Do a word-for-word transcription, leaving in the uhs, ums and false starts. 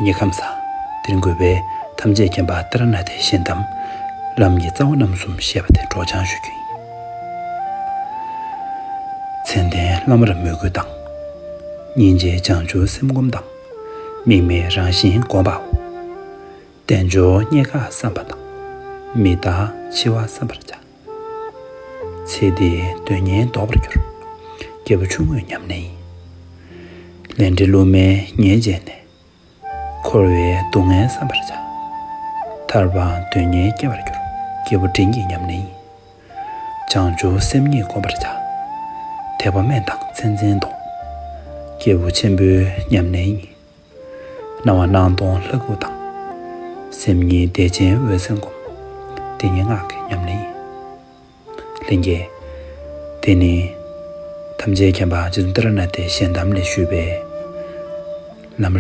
ཉི་ཁམས་བཟང་། དེ་རིང་འགོ་པས་ཐམས་ཅད་མཁྱེན་པ་ཏཱ་ར་ནཱ་ཐའི་ཞལ་གདམས་ལམ་གྱི་རྩ་བ་རྣམ་གསུམ་ཞེས་པ་དེ་སྒྲོག་སྦྱང་ཞུ་རྒྱུ་ཡིན། མཚན་ལྡན་བླ་མར་མོས་གུས་དང་། སྙིང་རྗེའི་བྱང་ཆུབ་སེམས་བསྒོམ་དང་། དམིགས་མེད་རང་བཞིན་བསྒོམ་པའོ། དལ་འབྱོར་རྙེད་དཀའ་བསམ་པ་དང་། མི་རྟག་འཆི་བ་བསམ་པར་བྱ། ཚེ་འདིའི་དོན་གཉེར་ལྡོག་པར་འགྱུར། སྐྱེས་བུ་ཆུང་ངུའི་ཉམས་ལེན་ཡིན། ལས་འབྲས་བསླུ་མེད་ཉེར་བྱས་ནས། འཁོར་བའི་སྡུག་བསྔལ་བསམ་པར་བྱ། ཐར་པ་དོན་གཉེར་སྐྱེ་བར་འགྱུར། སྐྱེས་བུ་འབྲིང་གི་ཉམས་ལེན་ཡིན། བྱང་ཆུབ་སེམས་གཉིས་བསྒོམ་པར་བྱ། དད་པ་དམན་དང་མཚན་འཛིན་ལྡོག། སྐྱེས་བུ་ཆེན་པོའི་ཉམས་ལེན་ཡིན། སྣང་བ་སྣང་སྟོང་ལྷ་སྐུ་དང་། སེམས་ཉིད་བདེ་ཆེན་འོད་གསལ་བསྒོམ། དེ་ཉིད་སྔགས་ཀྱི་ཉམས་ལེན་ཡིན། ལྷན་རྒྱས། དེ་ནི་ཐམས་ཅད་མཁྱེན་པ་རྗེ་བཙུན་ཏཱ་ར་ནཱ་ཐའི་ཞལ་གདམས་ལས་བཤུས་པའི་